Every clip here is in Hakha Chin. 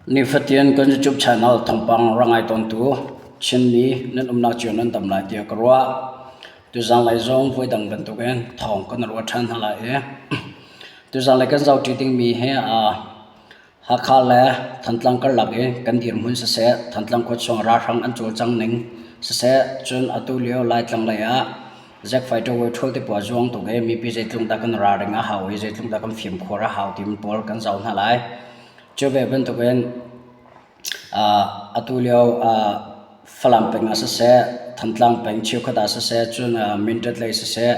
Nifatin kan YouTube channel thawngpang rak ngai tawntu Chinmi nan umnak cio nan dam lai tiah ka ruah. Tuzanglei zong voidang bantukin thawng kan ruah ṭhan hna lai i tuzanglei kan zohṭi dingmi hi Hakha le Thantlang karlak i kan dirhmun siseh, Thantlang khuachung ralhrang an cawlcang ning siseh, cun atu lio Laitlang lei ah Zack fighter way ṭhawl te pawl zuang tuk i mipi zeitluk dah kan ralring a hau i zeitluk dah kan fimkhur a hau timi pawl kan zoh hna lai. Cu ve bantukin atu lio Falam peng ah siseh, Thantlang peng cheukhat ah siseh, cun Mindat lei siseh,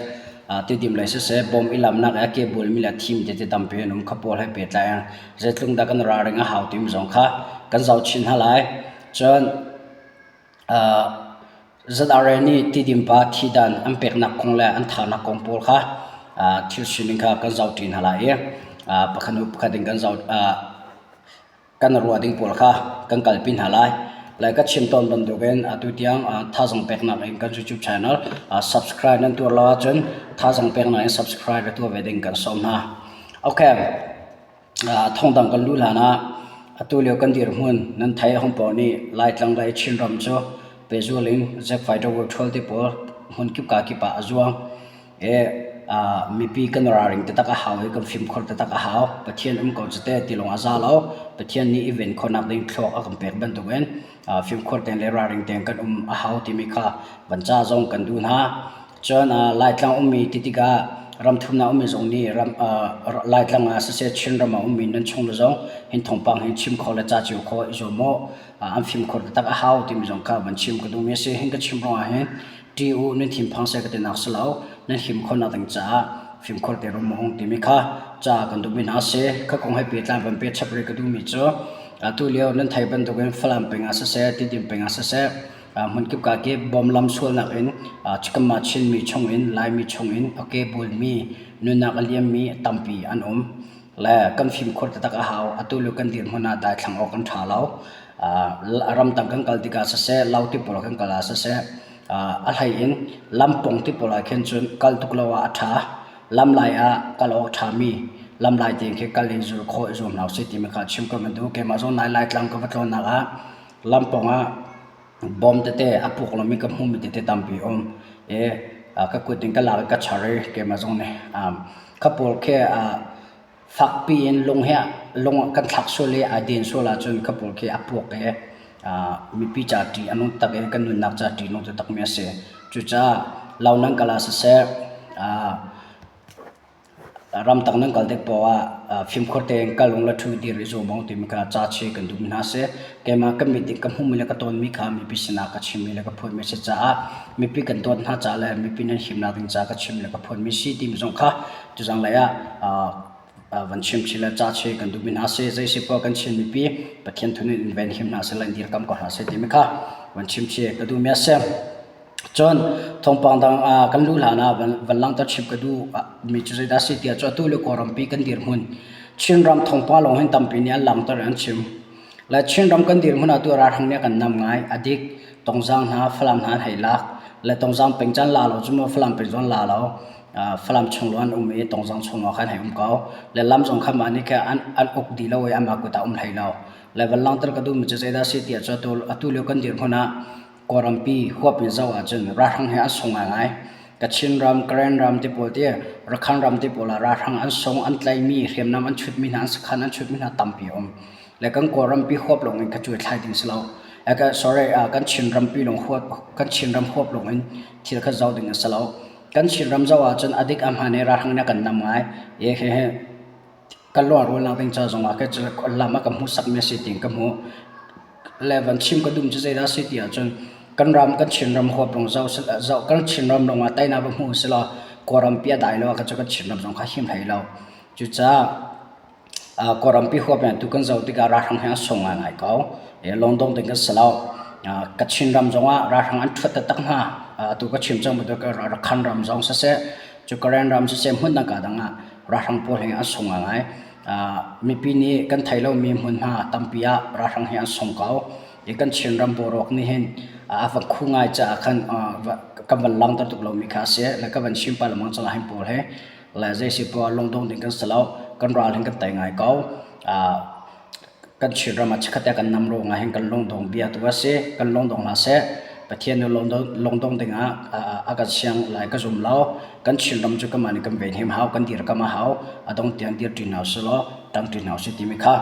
Tidim lei siseh, bom i lamnak i a ke bulmi le a thimi tete tampi an um. Kha pawl he pehtlai in zeitluk dah kan ralring a hau timi zong kha kan zoh chin hna lai. Cun ZRA nih Tidim pa thidan an peknak kong le an thahnak kong pawl kha thil sining kha kan zohṭi hna lai i pakhat hnu pakhat in kan zoh kan ruah ding pawl kha kan kalpi hna lai. Lai ka chim tawn bantukin atu tiang thazaang peknak in kan YouTube channel subscribe nan tuar lo ahcun thazaang peknak in subscribe ka tuah ve ding kan sawm hna. Okay. Thongdang kan luh hlan ah atu lio kan dirhmun nan thei hong paoh nih Laitlang lei Chinram cu pehzul in Zack Fighter World Trail te pawl hmunkip kaa kip ah a zuang i mipi kan ralring taktak a hau i kan fimkhur taktak a hau. Pathian um ko cu teh ti lawng a za lo. Pathian nih i ven khawhnak ding thluak a kan pek bantukin fimkhur tein le ralring tein kan um a hau timi kha van ca zong kan duh hna. Cun Laitlang ummi ti tikah ramthumnak ummi zong nih Laitlang ah siseh Chinram ah ummi nan chung le zong hin thawngpang hi chim kho le ca cio khawh i zuam u. An fimkhur taktak a hau timi zong kha van chim ka duhmi a si. Hin ka chim ruangah hin ṭih u nan thinphang seh ka tinak si lo. Nan him khawhnak ding caah fimkhur te rum u timi kha ca kan duhmi hna a si. Kha kong he pehtlai van peh chap rih ka duhmi cu atu lio nan theih bantukin Falam peng ah siseh, Tidim peng ah siseh Hmunkip ka kip bawmlam sualnak in Chikamma Chinmi chungin Laimi chungin a ke bulmi nunnak a liammi tampi an um. Le kan fimkhur taktak a hau. Atu lio kan dirhmun ah daithlang awk kan ṭha lo. Ramtang kan kal tikah siseh, lo ti pawl kan kal ah siseh, a hlei in lampong ti pawl ah khin cun kal tuk lo ah a ṭha. Lamlai ah kal awk ṭhami lamlai tein khi kal in zul khawh i zuam hna usih timi kha chim ka van duh. Keimah zong nai Laitlang ka va tlawnnak ah lampong ah Bawm tete a puk lomi ka hmuhmi tete tampi um i ka kut in ka lak i ka char i keimah zong nih kha pawl khi fakpi in lung he lung kan thlak sual i aa den sual ahcun kha pawl khi a puak i mipi ca ṭih a nung tak i kan nunnak ca ṭih a nung taktakmi a si. Cucaah lo nan kal ah siseh Ramtang nan kal tik paoh ah fimkhur tein kal ung le ṭhu dir i zuam ung timi kha ca chih kan duhmi hna a si. Keimah ka mit in ka hmuhmi le ka tawnmi kha mipi sinah ka chimmi le ka phuanmi a si caah mipi kan dawt hna caah le mipi nan himnak ding caah ka chim le ka phuanmi si timi zong kha tuzanglei ah van chim chih le ca chih kan duhmi hna a si. Zei si poah kan Chin mipi Pathian thu nih in ven him hna seh le in dirkamh ko hna seh timi kha van chim chih ka duhmi a si. Cun thawngpang dang kan luh hlan ah van langhter chim ka duh mi cu zeidah a si tiah cu atu le Kawlrampi kan dirhmun Chinram thawngpang lawng hin tampi nih an langhter i an chim. Le Chinram kan dirhmun ah tu ralhrang nih a kan nam ngai. A dik Tongzang hna Falam hna an hei lak. Le Tongzang peng cu an la lo cu mu Falam peng cu an la lo. Falam chung lawng an um i Tongzang chung lawng khan hei um ko. Le lam zong kha mah nih khan an an uk dih lo i amah kut ah um hlei lo. Le van langhter ka duhmi cu zeidah a si tiah cu atu atu lio kan dirhmun ah Kawlrampi huap in zoh ahcun ralhrang hi an sung ngaingai. Kachin ram, Karen ram ti pawl ti Rakhine ram ti pawl ah ralhrang an sung, an tlaihmi, hriamnam an chutmi hna, an sakhan an chutmi hna tampi a um. Le kan Kawlrampi huap lawng in ka cuai thlai ding si lo. Sorry, kan Chin rampi lawng huap, kan Chin ram huap lawng in thil kha zoh ding a si lo. Kan Chin ram zoh ahcun a dik a hmaan i ralhrang nih a kan nam ngai. Hihi kan lungrualnak ding ca zongah kei cu lam a ka hmuhsakmi a si tiin ka hmuh. Le van chim ka duh cu zeidah a si ti ahcun kan ram kan Chinram huap lawng zoh zoh kan Chinram lawng ah teinak va hmu usih law Kawlrampi a dai lo ah khan cu kan Chinram zong kha him hlei lo. Cucaah Kawlrampi huap in atu kan zoh tikah ralhrang hi an sung ngaingai ko. Lawngdong ding kan si lo. Ka Chinram zongah ralhrang an ṭhuat taktak hna. Atu ka chim cang bantuk Rakhine ram zong siseh, cu Karen ram siseh hmun dang ka dang ah ralhrang pawl hi an sung ngaingai. Mipi nih kan theih lomi hmunhma tampi ah ralhrang hi an sung ko. I kan Chinram boruak nih hin a van khu ngai caah khan kan van langhter tuk lomi kha a si. Le ka van chim pah lengmang cang ahhin pawl hi le zei si poah lungdong ding kan si lo. Kan ral hin kan tei ngai ko. Kan Chinram ah chikkhat te kan nam ruangah hin kan lungdong bia tu a si. Kan lungdong hlah seh. Pathian nih lungdong dingah a kan siang lai ka zum lo. Kan Chinram cu kanmah nih kan venhim hau, kan dirkam a hau. A dong tiang dir ṭi hna usih law ṭang ṭi hna usih timi kha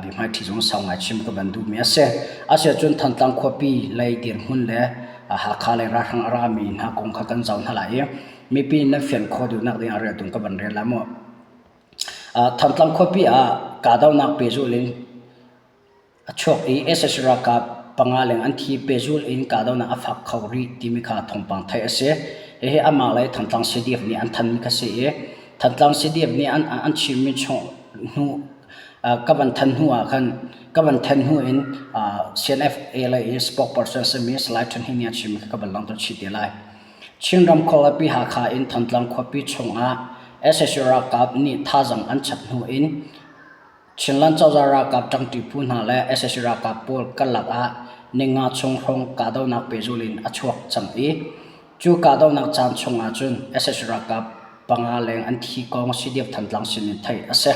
biahmaiṭhi zong sau ngai chim ka van duhmi a si. Asiahcun Thantlang khuapi lei dirhmun le Hakha lei ralhrang a rami hna kong kha kan zoh hna lai i mipi nan fian khawh duhnak dingah reltung ka van rel lai mu. Thantlang khuapi ah kahdohnak pehzulh in a chuak i sac ralkap panga leng an thi. Pehzulh in kahdohnak a fak kho rih timi kha thawngpang theih a si. Hihi amah le Thantlang CDF nih an thanmi kha si i Thantlang CDF nih an chimmi chung hnu ka van than hnu ah khan ka van then hnu in CNFA lei i spokesperson a simi Salai Than Hnin nih a chimmi kha ka van langhter chih te lai. Chinram khualipi Hakha in Thantlang khuapi chungah sac ralkap nih thazaang an chap hnu in Chinland cozah ralkap ṭangṭi phu hna le sac ralkap pawl karlak ah ninga chung hrawng kahdohnak pehzulh in a chuak cang i cu kahdohnak caan chung ahcun sac ralkap panga leng an thi kong CDF Thantlang sin in theih a si.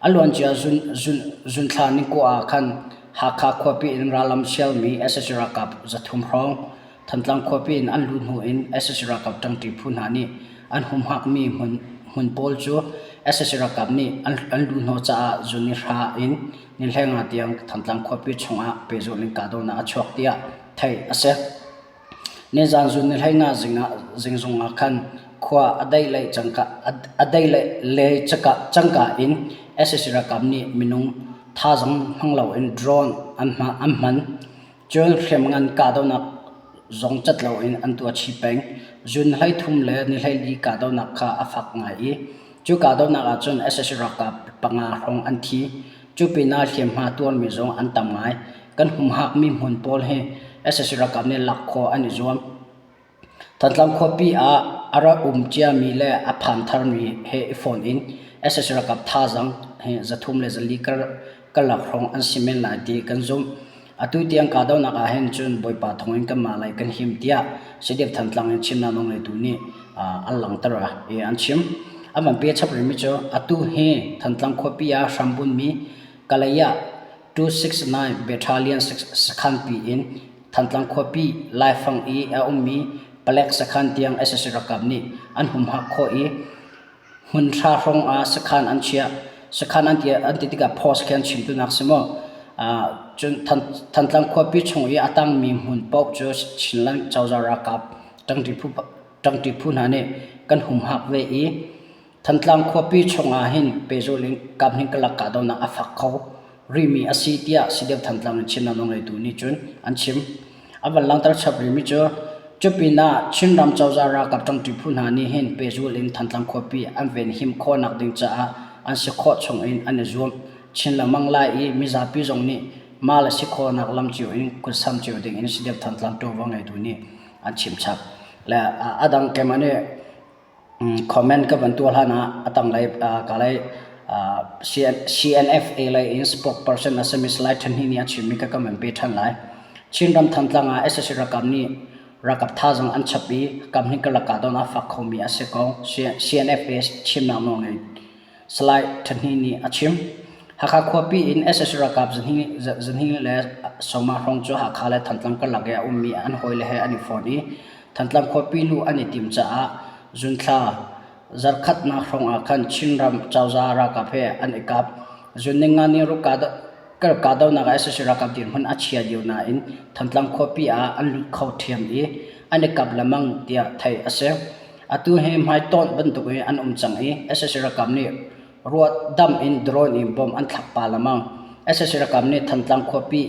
A luancia zunthla nikua ah khan Hakha khuapi in rallam sialmi sac ralkap 300 hrawng Thantlang khuapi in an luh hnu in sac ralkap ṭangṭi phu hna nih an humhakmi hmun pawl cu sac ralkap nih an luhhnawh caah zun ni hra in ni 15 tiang Thantlang khuapi chungah pehzulh in kahdohnak a chuak tiah theih a si. Nizaan zun ni 15 zingzung ah khan khua a daih le cangka in sac ralkap nih minung thazaang hmang loin drone an hman. Cun hriamngan kahdohnak zong cat loin an tuah chih peng. June 13 le ni 14 kahdohnak kha a fak ngai i cu kahdohnak ah cun sac ralkap panga hrawng an thi. Cu pinah hliamhma tuarmi zong an tam ngai. Kan humhakmi hmun pawl hi sac ralkap nih lak khawh an i zuam. Thantlang khuapi ah a rak um ciami le a phan tharmi he i fon in sac ralkap thazaang hi 304 karlak hrawng an si men lai ti kan zumh. Atu tiang kahdohnak ah hin cun Bawipa thawngin kanmah lei kan him tiah CDF Thantlang in chimnak nawlngeitu nih an langhter i an chim. An van pe chap rihmi cu atu hi Thantlang khuapi ah hrambunmi Kalay ah 269 Battalion sakhanpi in Thantlang khuapi laifang i a ummi palek sakhan tiang sac ralkap nih an humhak khawh i hmunhra hrawng ah sakhan an chiah. Sakhan an ti an ti tikah post khi an chim tunak si maw? Cun Thantlang khuapi chung i a tangmi hmun paoh cu Chinland cozah ralkap ṭangṭi phu hna nih kan humhak ve i Thantlang khuapi chungah hin pehzulh in kaphnih karlak kahdohnak a fak kho rihmi a si tiah CDF Thantlang in Chinram nawlngeitu nih cun an chim. A van langhter chap rihmi cu cupin ah Chinram cozah ralkap ṭangṭi phu hna nih hin pehzulh in Thantlang khuapi an venhim khawhnak ding caah an si khawh chung in an i zuam chin lengmang lai i mizapi zong nih mah le si khawhnak lam cio in kutsam cio ding in CDF Thantlang ṭuanvo ngeitu nih an chim chap. Le a dang keimah nih Comment ka van tuah hlan ah a tanglei ka lei CNFA lei in spokesperson a simi Salai Than Hnin nih a chimmi kha ka van pe ṭhan lai. Chinram Thantlang ah sac ralkap nih ralkap thazaang an chap i kamhnih karlak kahdohnak a fak khomi a si ko. CNFA chimnak nawlngei Salai Than Hnin nih a chim. Hakha khuapi in sac ralkap zahnih le sawma hrawng cu Hakha le Thantlang karlak i a ummi an hawile he an i fon i Thantlang khuapi luh an i tim caah zunthla zarkhatnak hrawng ah khan Chinram cozah ralkap he an i kap. Zun ninga ni ruk kahdohnak ah sac ralkap dirhmun a chia lio nain Thantlang khuapi ah an lut kho ṭhiam i an i kap lengmang tiah theih a si. Atu hi hmaitonh bantuk in an um cang i sac ralkap nih ruahdamh in drone in bomb an thlak pah lengmang. Sac ralkap nih Thantlang khuapi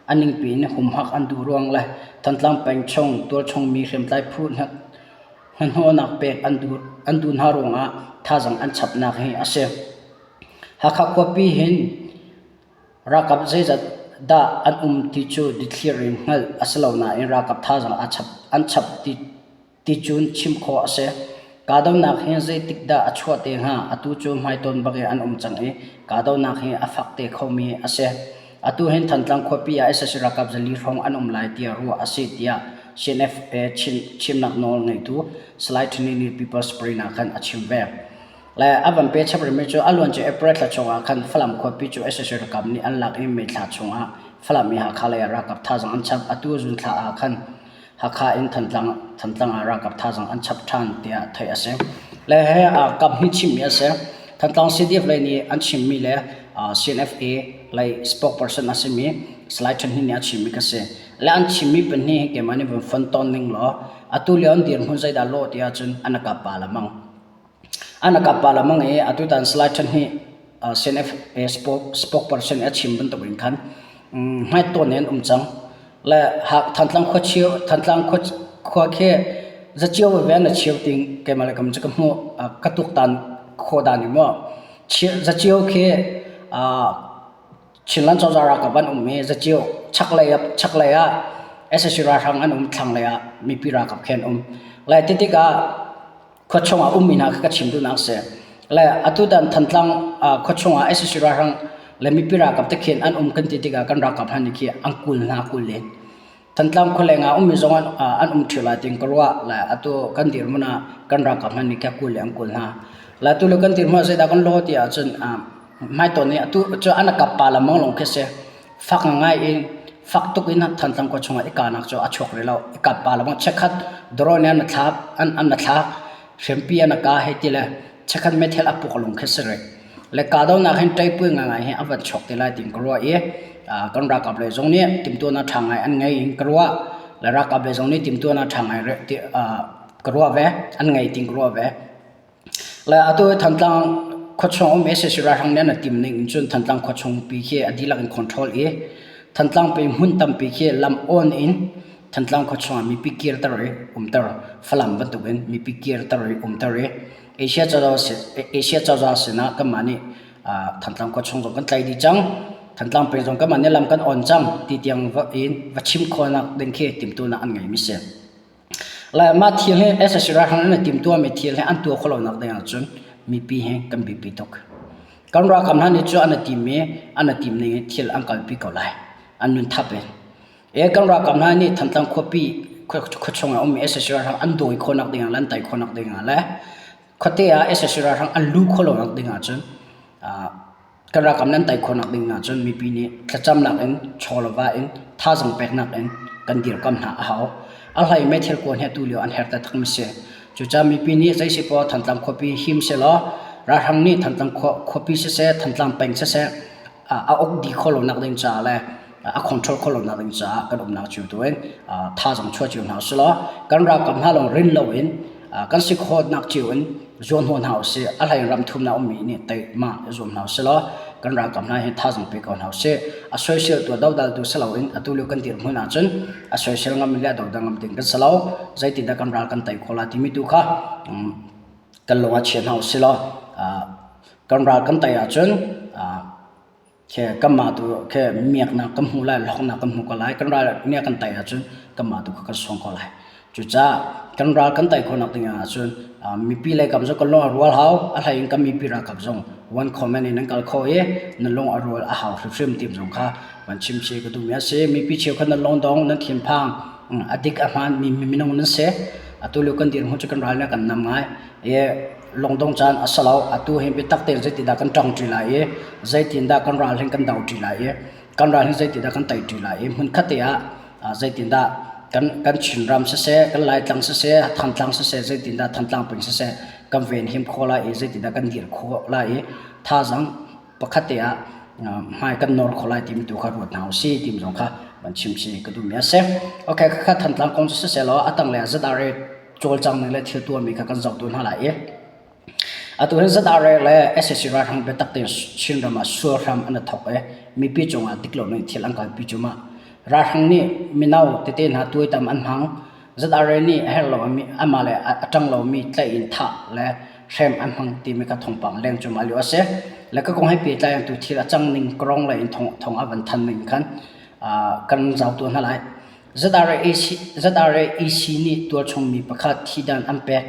A ningpi in humhak an duh ruang le Thantlang peng chung tualchung mi hriamtlai phu hnahnawhnak pek an duh hna ruangah thazaang an chapnak hi a si. Hakha khuapi hin ralkap zeizat dah an um ti cu dithlir in hngalh a si lo nain ralkap thazaang an chap ti Ticun chim khawh a si. Kahdohnak hi zeitik dah a chuah te hnga? Atu cu hmaitawn bak in an um cang i kahdohnak hi a fak te khomi a si. Atu hin Thantlang khuapi ah sac ralkap 400 hrawng an um lai tiah ruah a si tiah CNFA chimnak nawl ngeitu Salai Thinlini People's Spring ah khan a chim ve. Le a van pe chap rihmi cu a luancia April thla chungah khan Falam khuapi cu sac ralkap nih an lak i May thla chungah Falam i Hakha lei ah ralkap thazaang an chap. Atu June thla ah khan Hakha in Thantlang, Thantlang ah ralkap thazaang an chap ṭhan tiah theih a si. Le he kap hnih chimmi a si. Thantlang CDF lei nih an chimmi le CNFA lei spokesperson a simi Salai Ṭhan Hnin nih a chimmi ka si. Le an chimmi pahnih hi keimah nih vun fon tawn ning law atu lio an dirhmun zeidah lawh ti ahcun an kap pa lamang. An kap pa lamang i atutan Salai Ṭhan Hnin CNFA spokesperson a chim bantuk in khan hmaitawn in an um cang. Le Thantlang khua cheu Thantlang khua khua khi zacio veve na cheu ting keimah le kam cu ka hmuh ka tuktan khawh dan i maw zacio khi Chinland cozah ralkap an um i zacio chaklei ah chaklei ah sac ralhrang an um thlanglei ah mipi ralkap khi an um. Le ti tikah khuachung ah ummi hna kha ka chim duhnak a si. Le atutan Thantlang khuachung ah sac ralhrang le mipi ralkap te khin an um kan ti tikah kan ralkap hna nih khi an kul hna kul len. Thantlang khualeng ah ummi zong an, an um ṭheo lai tiin ka ruah. Le atu kan dirhmun ah kan ralkap hna nih kha kul le an kul hna. Le atu le kan dirhmun ah zeidah kan lawh ti ahcun hmaitawn nih atu cu an kap pa lamang lawng khi si. Fak ngai in fak tuk in Thantlang khua chungah i kahnak cu a chuak rih lo. I kap pa lamang chikkhat drone an thlak an an thlak hriampi an ka hei ti le chikkhat meithal a puk lung khi si rih. Le kahdohnak hin ṭaipui ngaingai hi a van chuak te lai tiin ka ruah i kan ralkap lei zong nih timhtuahnak ṭha ngai an ngei in ka ruah. Le ralkap lei zong nih timhtuahnak ṭha ngai ka ruah ve an ngei tiin ka ruah ve. Le atu hi Thantlang khuachung um sac ralhrang nih an i tim ning in cun Thantlang khuachung pi khi a dihlak in control i Thantlang peng hmun tampi khi lam awn in Thantlang khuachung ah mipi kirter i umter Falam bantukin mipi kirter i umter i Asia cozah Asia cozah sinah kanmah nih Thantlang khuachung zong kan tlai dih cang. Thantlang peng zong kanmah nih lam kan on cang ti tiang in va chim khawhnak ding khi timhtuahnak an ngeimi si. Le mah thil hi sac ralhrang an i timhtuahmi thil hi an tuah khawh lonak ding ahcun mipi hi kan biapi tuk. Kan ralkap hna nih cu an i tim i an i tim ning in thil an kalpi ko lai. An nun thap in. E kan ralkap hna nih Thantlang khuapi khuachung ah ummi sac ralhrang an dawi khawhnak ding ah le an tai khawhnak ding ah le khuate ah sac ralhrang an luh khawh lonak ding ahcun Kan ralkap nan tei khawhnak ding ahcun mipi nih thlacamnak in chawleva in thazaang peknak in kan dirkamh hna a hau. A hlei meithal kuan hi atu lio an herh taktak mi si. Cucaah mipi nih zei si poah Thantlang khuapi him sehlaw ralhrang nih Thantlang khuapi siseh Thantlang peng siseh a uk dih khawh lonak ding caah le a control khawh lonak ding caah kan umnak cio tu in thazaang chuah cio hna usih law kan ralkap hna lawng rin loin kan si khawhnak cio in zuanhnawh hna usih. A hlei in ram thumnak ummi nih teimah i zuam hna usih law kan ralkap hna hi thazaang pe ko hna usih. A soisel tu a dodaltu si loin atu lio kan dirhmun ahcun a soisel ngam le a dodal ngam ding kan si lo. Zeitindah kan ral kan tei khawh lai timi tu kha kan lung ah chia hna usih law kan ral kan tei ahcun Khi kanmah tu khi miaknak kan hmu lai, hlawknak kan hmu ko lai. Kan ral nih a kan tei ahcun kanmah tu kha kan sung ko lai. Cucaah kan ral kan tei khawhnak ding ahcun mipi lei kam zong kan lung a rual hau. A hlei in kan mipi ralkap zong one comment in nan kal kho i na lung a rual a hau hrimhrim ti zong kha van chim si ka duhmi a si. Mipi cheukhat nan lung dong, nan thinphang, a dik a hmaan mi minung nan si. Atu lio kan dirhmun cu kan ral nih a kan nam ngai. I lungdong caan a si lo. Atu hi biatak tein zeitindah kan ṭangṭi lai i zeitindah kan ral hin kan doṭi lai i kan ral hin zeitindah kan teiṭi lai i hmunkhat te ah zeitindah kan kan Chinram siseh, kan Laitlang siseh, Thantlang siseh, zeitindah Thantlang peng siseh kan venhim khawh lai i zeitindah kan dir khawh lai i thazaang pakhat te ah hmai kan nor khawh lai timi tu kha ruat hna usih timi zong kha van chim chih ka duhmi a si. Okay, khakha Thantlang kong cu siseh law a tanglei ah ZRA cawlcang ning le thil tuahmi kha kan zoh tu hna lai i atu hin ZRA le sac ralhrang biatak tein Chinram ah sual hram an i thawk i mipi cungah dik lo ning thil an kalpi cuahmah. Ralhrang nih mino tete hna tuaitam an hmang. ZRA nih a herh lomi amah le a ṭang lomi tlaih in thah le hrem an hmang timi kha thawngpang leng cuahmah lio a si. Le ka kong he pehtlai in tu thil a cang ning ka rong lei in thawng a van than ning khan kan zoh tuah hna lai. ZRAEC nih tualchung mi pakhat thihdan an pek.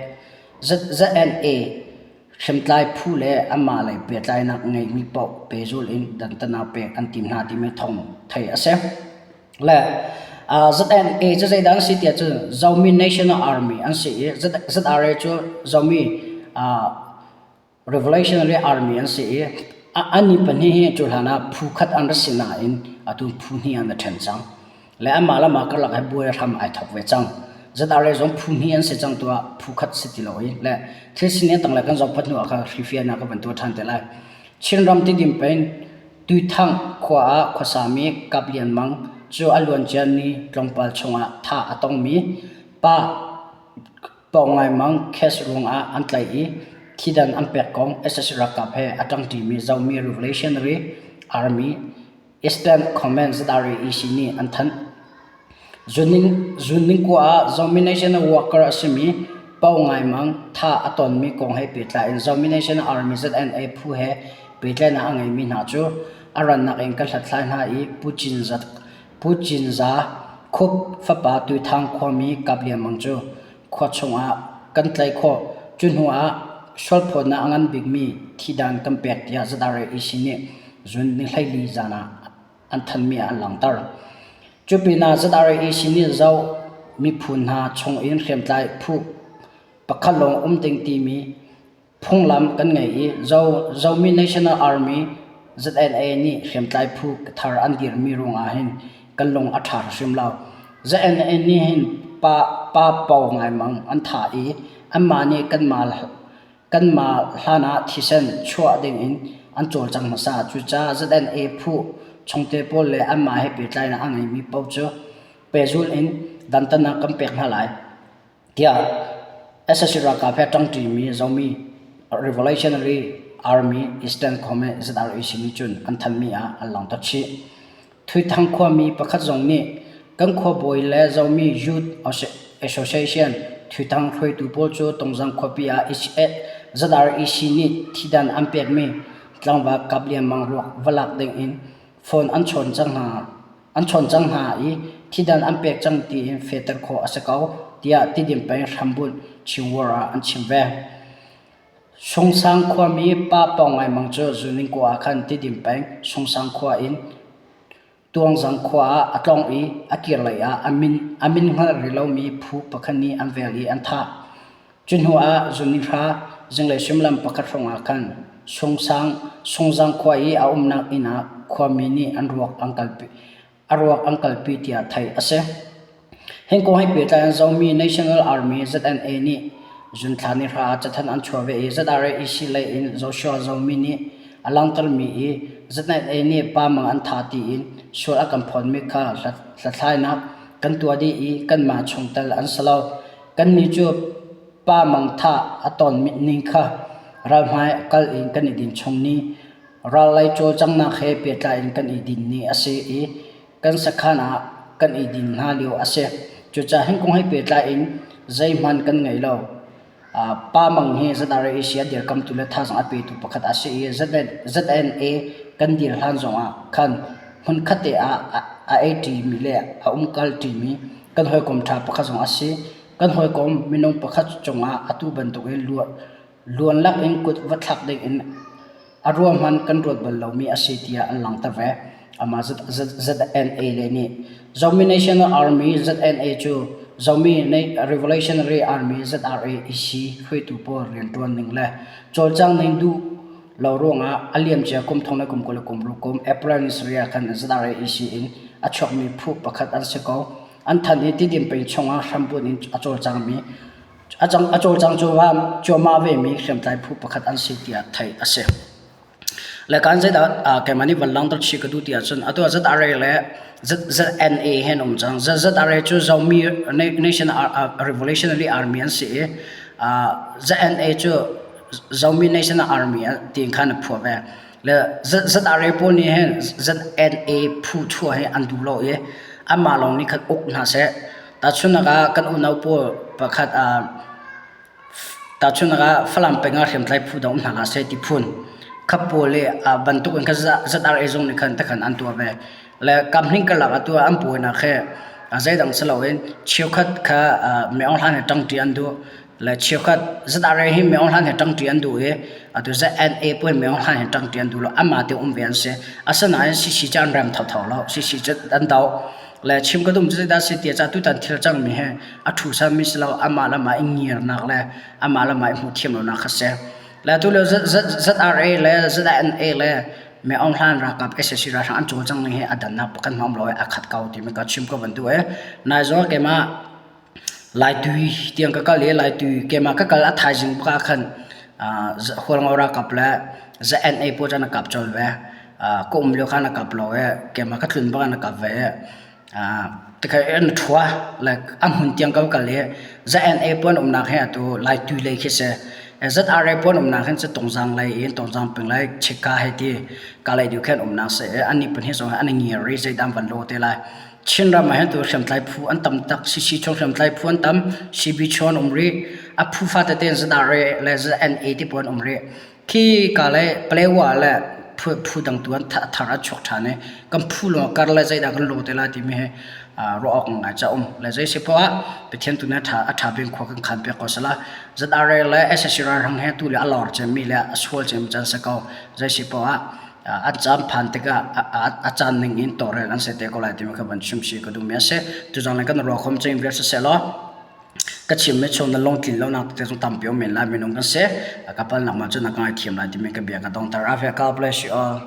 ZNA hriamtlai phu le anmah lei pehtlainak ngeimi paoh pehzulh in dantatnak pek an tim hna timi thawng theih a si. Le ZNA cu zeidah an si tiah cun Zomi National Army an si i ZRA cu Zomi. Revolutionary Army an si i annih pahnih hi cuhlan ah phu khat an ra si nain atu phu hnih an i ṭhen cang. Le anmah le anmah karlak hi buai hram ai thawk ve cang. ZRA zong phu hnih an si cang tuah phu khat si ti lo i le thil sining tanglei kan zohpat hnu ah khan hrifiannak ka van tuah ṭhan te lai. Chinram Tidim peng Tuithang khua ah khuasami Kap Lian Mang cu a luancia ni tlawmpal chungah thah a tongmi pa Pawngaimang case ruangah an tlaih i thidan an pek kong sac ralkap he a ṭangṭimi Zomi Revolutionary Army Eastern Command ZRAEC nih an thanh. Zun ningkua ah Zomi National Worker a simi Pawngaimang thah a tonmi kong he pehtlai in Zomi National Army ZNA phu he pehtlaihnak a ngeimi hna cu a rannak in kan hlathlai hna i Pu Cin Zat Pu Cin Za Khup fapa Tuithang khuami Kap Lian Mang cu khua chungah kan tlaih khawh. Cu hnu ah sualphawtnak a ngan bikmi thihdan kan pek tiah ZRAEC nih June ni 14 zan ah an thanmi ah an langhter. Cu pinah ZRAEC nih Zo miphun hna chungin hriamtlai phu pakhat lawng um ding timi Phunglam kan ngei i Zomi National Army ZNA nih hriamtlai phu thar an dirmi ruangah hin kan lung a ṭha hrim lo. ZNA nih hin pa, pa pau ngaimang an thah i anmah nih kanmah, kanmah hlan ah thisen chuah dingin an cawlcang hmasa. Cucaah ZNA phu chungte pawl le anmah he pehtlainak a ngeimi paoh cu pehzulh in dantatnak kan pek hna lai. Tiah sac ralkap he ṭangṭimi Zomi Revolutionary Army Eastern Command ZRAC nih cun an thanhmi ah an langhter chih. Thuithang khuami pakhat zong nih kan khuabawi le Zomi Youth Association Thuithang hruaitu pawl cu Tungzang khuapi ah ZRAC nih thidan an pekmi tlangval Kap Lian Mang ruak va lak dingin phone an chawn cang hna. An chawn cang hna i thidan an pek cang tiin fehter khawh a si ko tiah Tidim peng hrambunh Chinwar ah an chim ve. Sungsang khuami Pa Pawng Ngai Mang cu Zuningkua ah khan Tidim peng Sungsang khua in Tuangzang khua ah a tlawng i a kirlei ah a min, a min hngalh rih lomi phu pakhat nih an vel i an thah. Cu hnu ah zunihra zinglei suimilam pakhat hrawng ah khan Sungsang, Sungzang khua i a umnak inn ah khuami nih an ruak an kalpi, a ruak an kalpi tiah theih a si. Hi kong he pehtlai in Zomi National Army ZNA nih zunthla nihra ah cathanh an chuah ve i ZRAEC lei in Joshua Zomi nih a langhtermi i ZNA nih pa mang an thah tiin sual a kan phawtmi kha hlathlainak kan tuah dih i kanmah chungtel an si lo. Kannih cu pa mangtha a ton ning kha ralhmai kal in kan i din chung ni, ral lei cawlcanghnak he pehtlai in kan i din ni a si i kan sakhan ah kan i din hna lio a si. Cucaah hin kong he pehtlai in zeihmanh kan ngei lo. Pa Mang hi ZRAC a dirkamtu le thazaang a petu pakhat a si i ZNA kan dir hlan zongah khan hmunkhat te ah a ei ṭimi le a umkal ṭimi kan hawikom ṭha pakhat zong a si. Kan hawikom minung pakhat cungah atu bantukin luan lakin kut va thlak dingin a ruahman kan ruat bal lomi a si tiah an langhter ve. Amah ZNA le nih Zomi National Army ZNA cu Zomi Revolutionary Army ZRA EC hruaitu pawl rianṭuan ning le cawlcang ning duh lo ruangah a liamcia kum thong le kum 26 kum April ni sarih ah khan ZRAEC in a chuakmi phu pakhat an si ko. An thanh i Tidim peng chungah hrambunh in a cawlcangmi a cawlcang cuahmah vemi hriamtlai phu pakhat an si tiah theih a si. Le kan zeidah keimah nih van langhter chih ka duh ti ahcun atu ah ZRA le ZNA he an um cang. ZRA cu Zomi Nation Revolutionary Army an si i ZNA cu Zomi National Army tiin khan a phuah ve. Le ZRA pawl nih hin ZNA phu chuah hi an duh lo i anmah lawng nih khan uk hna seh. Tahchunhnak ah kan unau pawl pakhat tahchunhnak ah Falam peng ah hriamtlai phu dang um hna hlah seh ti phun kha pawl i bantuk in khan ZRA zong nih khan takhan an tuah ve. Le kamhning karlak ah tuah an buainak hi zeidang si loin cheukhat kha Myo Aung Hlaing he ṭangṭi an duh. Le cheukhat ZRA hi Myo Aung Hlaing he ṭangṭi an duh i atu ZNA pawl hi Myo Aung Hlaing he ṭangṭi an duh lo. Anmah te um ve an si. Asinain CC cu an rem thotho lo. CC cu an doh. Le chim ka duh cu zeidah a si ti ah tutan thil cangmi hi a ṭhusanmi si lo. Amah le amah i ngirnak le amah le amah i hmuhthiam lonak kha si. Le atu lio ZRA le ZNA le Me Aung Hlaing ralkap sac ralhrang an cawlcang ning hi a dannak pakhat hmang lo i a khat ko timi ka chim ko van duh i nai zong keimah Laitui tiang ka kal i Laitui keimah ka kal a thaizing bak ah khan Hualngo ralkap le ZNA pawl cu an kap colh ve. Ka um lio khan a kap lo i keimah ka tlun bak in a kap ve i Tikha an ṭhua like a hmun tiang ka kal i ZNA puan umnak hi atu Laitui lei khi si. ZRA puan umnak hin cu Tungzang lei in Tungzang peng lei Chika hei ti Kalay deuh khin umnak si i annih pahnih zong hi an i ngiar i zeidah an van law te lai. Chinram ah hin tu hriamtlai phu an tam tak. CC chung hriamtlai phu an tam. CB chung an um rih. A phu fatete in ZRA le ZNA ti pawl an um rih. Khi ka le Palewa le phu dang tu an thar an chuak ṭhan i kan phu lawng kar le zeidah kan law te lai timi hi ruah awk ngai ca um. Le zei si poah Pathian tu nih a ṭha bik khua kan khan piak ko sala. ZRA le SSC ralhrang he tu le a lor cemmi le a sual cemmi can si ko. Zei si poah an caan phan tikah a caan ning in tawlrel an si te ko lai timi kha van chim si ka duhmi a si. Tuzaan le kan ruah khom cing vial siseh law Ka chimmi chung na lungtlin lonak tete zong tampi um men lai minung kan si. Ka palnak ma cu na ka ngaithiam lai timi ka bia ka dongter. Afia God bless you all.